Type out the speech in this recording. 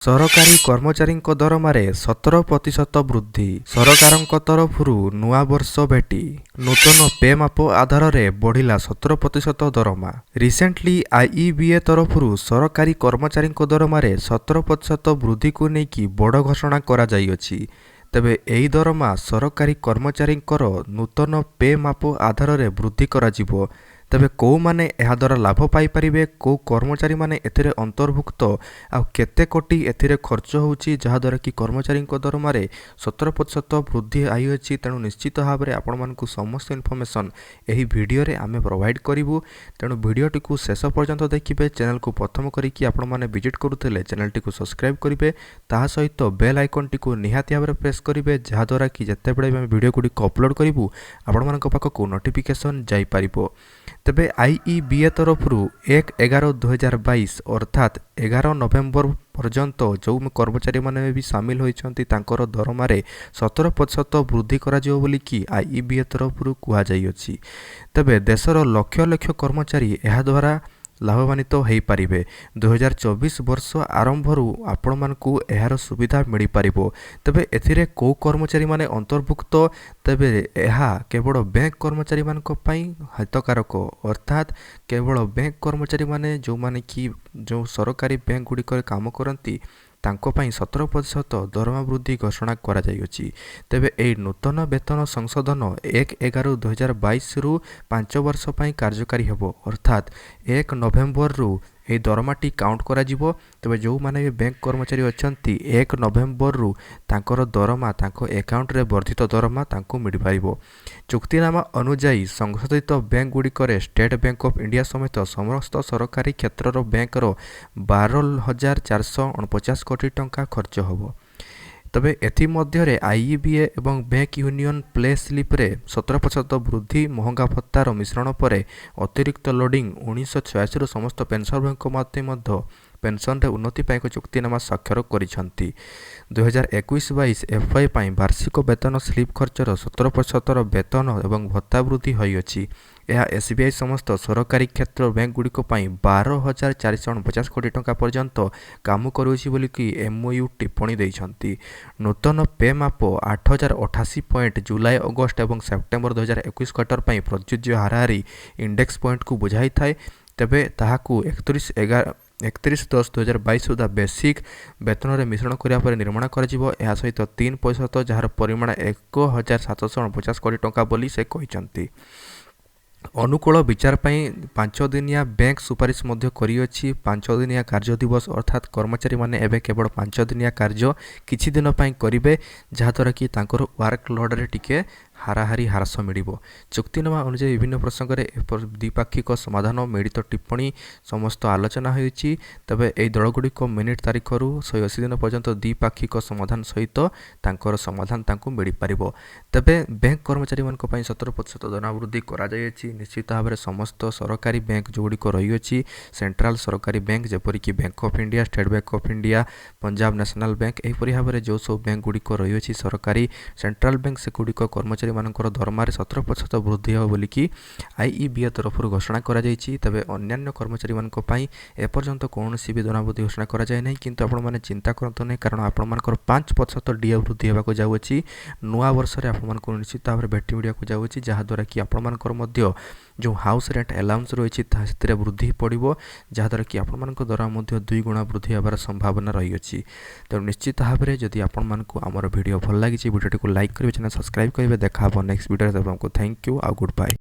ସରକାରୀ କର୍ମଚାରୀଙ୍କ ଦରମାରେ 17% ବୃଦ୍ଧି। ସରକାରଙ୍କ ତରଫରୁ ନୂଆବର୍ଷ ଭେଟି। ନୂତନ ପେ ମାପ ଆଧାରରେ ବଢ଼ିଲା 17% ଦରମା। ରିସେଣ୍ଟଲି ଆଇଇବିଏ ତରଫରୁ ସରକାରୀ କର୍ମଚାରୀଙ୍କ ଦରମାରେ 17% ବୃଦ୍ଧିକୁ ନେଇକି ବଡ଼ ଘୋଷଣା କରାଯାଇଅଛି। ତେବେ ଏହି ଦରମା ସରକାରୀ କର୍ମଚାରୀଙ୍କର ନୂତନ ପେ ମାପ ଆଧାରରେ ବୃଦ୍ଧି କରାଯିବ। ତେବେ କେଉଁମାନେ ଏହାଦ୍ୱାରା ଲାଭ ପାଇପାରିବେ, କେଉଁ କର୍ମଚାରୀମାନେ ଏଥିରେ ଅନ୍ତର୍ଭୁକ୍ତ ଆଉ କେତେ କୋଟି ଏଥିରେ ଖର୍ଚ୍ଚ ହେଉଛି, ଯାହାଦ୍ୱାରା କି କର୍ମଚାରୀଙ୍କ ଦରମାରେ 17% ବୃଦ୍ଧି ହୋଇଅଛି, ତେଣୁ ନିଶ୍ଚିତ ଭାବରେ ଆପଣମାନଙ୍କୁ ସମସ୍ତ ଇନଫର୍ମେସନ୍ ଏହି ଭିଡ଼ିଓରେ ଆମେ ପ୍ରୋଭାଇଡ଼ କରିବୁ। ତେଣୁ ଭିଡ଼ିଓଟିକୁ ଶେଷ ପର୍ଯ୍ୟନ୍ତ ଦେଖିବେ। ଚ୍ୟାନେଲକୁ ପ୍ରଥମ କରିକି ଆପଣମାନେ ଭିଜିଟ୍ କରୁଥିଲେ ଚ୍ୟାନେଲଟିକୁ ସବସ୍କ୍ରାଇବ୍ କରିବେ, ତାହା ସହିତ ବେଲ୍ ଆଇକନ୍ଟିକୁ ନିହାତି ଭାବରେ ପ୍ରେସ୍ କରିବେ, ଯାହାଦ୍ୱାରା କି ଯେତେବେଳେ ବି ଆମେ ଭିଡ଼ିଓ ଗୁଡ଼ିକ ଅପଲୋଡ଼ କରିବୁ, ଆପଣମାନଙ୍କ ପାଖକୁ ନୋଟିଫିକେସନ୍ ଯାଇପାରିବ। ତେବେ ଆଇଇବିଏ ତରଫରୁ 1/11/2022, ଅର୍ଥାତ୍ 11 ନଭେମ୍ବର ପର୍ଯ୍ୟନ୍ତ ଯେଉଁ କର୍ମଚାରୀମାନେ ବି ସାମିଲ ହୋଇଛନ୍ତି, ତାଙ୍କର ଦରମାରେ 17% ବୃଦ୍ଧି କରାଯିବ ବୋଲିକି ଆଇଇବିଏ ତରଫରୁ କୁହାଯାଇଅଛି। ତେବେ ଦେଶର ଲକ୍ଷ ଲକ୍ଷ କର୍ମଚାରୀ ଏହାଦ୍ୱାରା ଲାଭାନ୍ୱିତ ହୋଇପାରିବେ। 2024 ବର୍ଷ ଆରମ୍ଭରୁ ଆପଣମାନଙ୍କୁ ଏହାର ସୁବିଧା ମିଳିପାରିବ। ତେବେ ଏଥିରେ କେଉଁ କର୍ମଚାରୀମାନେ ଅନ୍ତର୍ଭୁକ୍ତ? ତେବେ ଏହା କେବଳ ବ୍ୟାଙ୍କ କର୍ମଚାରୀମାନଙ୍କ ପାଇଁ ହିତକାରକ, ଅର୍ଥାତ୍ କେବଳ ବ୍ୟାଙ୍କ କର୍ମଚାରୀମାନେ, ଯେଉଁମାନେ କି ଯେଉଁ ସରକାରୀ ବ୍ୟାଙ୍କ ଗୁଡ଼ିକରେ କାମ କରନ୍ତି, ତାଙ୍କ ପାଇଁ 17% ଦରମା ବୃଦ୍ଧି ଘୋଷଣା କରାଯାଇଅଛି। ତେବେ ଏହି ନୂତନ ବେତନ ସଂଶୋଧନ 1/11/2022ରୁ 5 ବର୍ଷ ପାଇଁ କାର୍ଯ୍ୟକାରୀ ହେବ, ଅର୍ଥାତ୍ 1 ନଭେମ୍ବରରୁ ଏହି ଦରମାଟି କାଉଣ୍ଟ କରାଯିବ। ତେବେ ଯେଉଁମାନେ ବି ବ୍ୟାଙ୍କ କର୍ମଚାରୀ ଅଛନ୍ତି, 1 ନଭେମ୍ବରରୁ ତାଙ୍କର ଦରମା ତାଙ୍କ ଆକାଉଣ୍ଟରେ ବର୍ଦ୍ଧିତ ଦରମା ତାଙ୍କୁ ମିଳିପାରିବ। ଚୁକ୍ତିନାମା ଅନୁଯାୟୀ ସଂଶୋଧିତ ବ୍ୟାଙ୍କ ଗୁଡ଼ିକରେ ଷ୍ଟେଟ୍ ବ୍ୟାଙ୍କ ଅଫ୍ ଇଣ୍ଡିଆ ସମେତ ସମସ୍ତ ସରକାରୀ କ୍ଷେତ୍ରର ବ୍ୟାଙ୍କର 12,449 କୋଟି ଟଙ୍କା ଖର୍ଚ୍ଚ ହେବ। ତେବେ ଏଥିମଧ୍ୟରେ ଆଇଇବିଏ ଏବଂ ବ୍ୟାଙ୍କ ୟୁନିୟନ ପେ ସ୍ଲିପ୍ରେ 17% ବୃଦ୍ଧି, ମହଙ୍ଗା ଭତ୍ତାର ମିଶ୍ରଣ ପରେ ଅତିରିକ୍ତ ଲୋଡ଼ିଂ, 1986ରୁ ସମସ୍ତ ପେନ୍ସନଭୋଗୀଙ୍କ ମଧ୍ୟ ପେନ୍ସନରେ ଉନ୍ନତି ପାଇଁ ଏକ ଚୁକ୍ତିନାମା ସ୍ୱାକ୍ଷର କରିଛନ୍ତି। 2021-22 ଏଫ୍ୱାଇ ପାଇଁ ବାର୍ଷିକ ବେତନ ସ୍ଲିପ୍ ଖର୍ଚ୍ଚର 17%ର ବେତନ ଏବଂ ଭତ୍ତା ବୃଦ୍ଧି ହୋଇଅଛି। ଏହା ଏସ୍ବିଆଇ ସମସ୍ତ ସରକାରୀ କ୍ଷେତ୍ର ବ୍ୟାଙ୍କଗୁଡ଼ିକ ପାଇଁ 12,449 କୋଟି ଟଙ୍କା ପର୍ଯ୍ୟନ୍ତ କାମ କରୁଅଛି ବୋଲିକି ଏମ୍ଓୟୁ ଟିପ୍ପଣୀ ଦେଇଛନ୍ତି। ନୂତନ ପେ ମାପ 8088 ପଏଣ୍ଟ ଜୁଲାଇ, ଅଗଷ୍ଟ ଏବଂ ସେପ୍ଟେମ୍ବର 2021 କ୍ୱାର୍ଟର ପାଇଁ ପ୍ରଯୁଜ୍ୟ ହାରାହାରି ଇଣ୍ଡେକ୍ସ ପଏଣ୍ଟକୁ ବୁଝାଇଥାଏ। ତେବେ ତାହାକୁ 31/10/2022 ସୁଦ୍ଧା ବେସିକ୍ ବେତନରେ ମିଶ୍ରଣ କରିବା ପରେ ନିର୍ମାଣ କରାଯିବ। ଏହା ସହିତ 3%, ଯାହାର ପରିମାଣ 1749 କୋଟି ଟଙ୍କା ବୋଲି ସେ କହିଛନ୍ତି। ଅନୁକୂଳ ବିଚାର ପାଇଁ 5 ଦିନିଆ ବ୍ୟାଙ୍କ ସୁପାରିଶ ମଧ୍ୟ କରିଅଛି। 5 ଦିନିଆ କାର୍ଯ୍ୟ ଦିବସ, ଅର୍ଥାତ୍ କର୍ମଚାରୀମାନେ ଏବେ କେବଳ 5 ଦିନିଆ କାର୍ଯ୍ୟ କିଛି ଦିନ ପାଇଁ କରିବେ, ଯାହାଦ୍ୱାରା କି ତାଙ୍କର ୱାର୍କ ଲୋଡ଼ରେ ଟିକେ ହାରାହାରି ହ୍ରାସ ମିଳିବ। ଚୁକ୍ତିନାମା ଅନୁଯାୟୀ ବିଭିନ୍ନ ପ୍ରସଙ୍ଗରେ ଦ୍ୱିପାକ୍ଷିକ ସମାଧାନ, ମିଳିତ ଟିପ୍ପଣୀ ସମସ୍ତ ଆଲୋଚନା ହୋଇଛି। ତେବେ ଏହି ଦଳଗୁଡ଼ିକ ମିନିଟ୍ ତାରିଖରୁ 180 ଦିନ ପର୍ଯ୍ୟନ୍ତ ଦ୍ୱିପାକ୍ଷିକ ସମାଧାନ ସହିତ ତାଙ୍କର ସମାଧାନ ତାଙ୍କୁ ମିଳିପାରିବ। ତେବେ ବ୍ୟାଙ୍କ କର୍ମଚାରୀମାନଙ୍କ ପାଇଁ 17% ଦରମା ବୃଦ୍ଧି କରାଯାଇଅଛି। ନିଶ୍ଚିତ ଭାବରେ ସମସ୍ତ ସରକାରୀ ବ୍ୟାଙ୍କ ଯେଉଁଗୁଡ଼ିକ ରହିଅଛି, ସେଣ୍ଟ୍ରାଲ ସରକାରୀ ବ୍ୟାଙ୍କ, ଯେପରିକି bank of India, state bank of India, Punjab national bank, ଏହିପରି ଭାବରେ ଯେଉଁ ସବୁ ବ୍ୟାଙ୍କ ଗୁଡ଼ିକ ରହିଅଛି ସରକାରୀ ସେଣ୍ଟ୍ରାଲ ବ୍ୟାଙ୍କ, ସେଗୁଡ଼ିକ କର୍ମଚାରୀମାନଙ୍କର ଦରମାରେ 17% ବୃଦ୍ଧି ହେବ ବୋଲିକି ଆଇଇବିଏ ତରଫରୁ ଘୋଷଣା କରାଯାଇଛି। ତେବେ ଅନ୍ୟାନ୍ୟ କର୍ମଚାରୀମାନଙ୍କ ପାଇଁ ଏପର୍ଯ୍ୟନ୍ତ କୌଣସି ବି ଦରମା ବୃଦ୍ଧି ଘୋଷଣା କରାଯାଇ ନାହିଁ। କିନ୍ତୁ ଆପଣମାନେ ଚିନ୍ତା କରନ୍ତୁ ନାହିଁ, କାରଣ ଆପଣମାନଙ୍କର 5% ଡିଏ ବୃଦ୍ଧି ହେବାକୁ ଯାଉଅଛି। ନୂଆ ବର୍ଷରେ ଆପଣମାନଙ୍କୁ ନିଶ୍ଚିତ ଭାବରେ ଭେଟି ମିଳିବାକୁ ଯାଉଅଛି, ଯାହାଦ୍ୱାରା କି ଆପଣମାନଙ୍କର ମଧ୍ୟ ଯେଉଁ ହାଉସ୍ ରେଣ୍ଟ ଆଲାଉନ୍ସ ରହିଛି, ତାହା ସେଥିରେ ବୃଦ୍ଧି ପଡ଼ିବ, ଯାହାଦ୍ୱାରା କି ଆପଣମାନଙ୍କ ଦରମା ମଧ୍ୟ ଦୁଇ ଗୁଣା ବୃଦ୍ଧି ହେବାର ସମ୍ଭାବନା ରହିଅଛି। ତେଣୁ ନିଶ୍ଚିତ ଭାବରେ ଯଦି ଆପଣମାନଙ୍କୁ ଆମର ଭିଡ଼ିଓ ଭଲ ଲାଗିଛି, ଭିଡ଼ିଓଟିକୁ ଲାଇକ୍ କରିବେ, ଚ୍ୟାନେଲ୍ ସବସ୍କ୍ରାଇବ୍ କରିବେ। ଦେଖା ହେବ ନେକ୍ସଟ ଭିଡ଼ିଓରେ। ଆପଣଙ୍କୁ thank you ଆଉ ଗୁଡ଼୍ ବାଏ।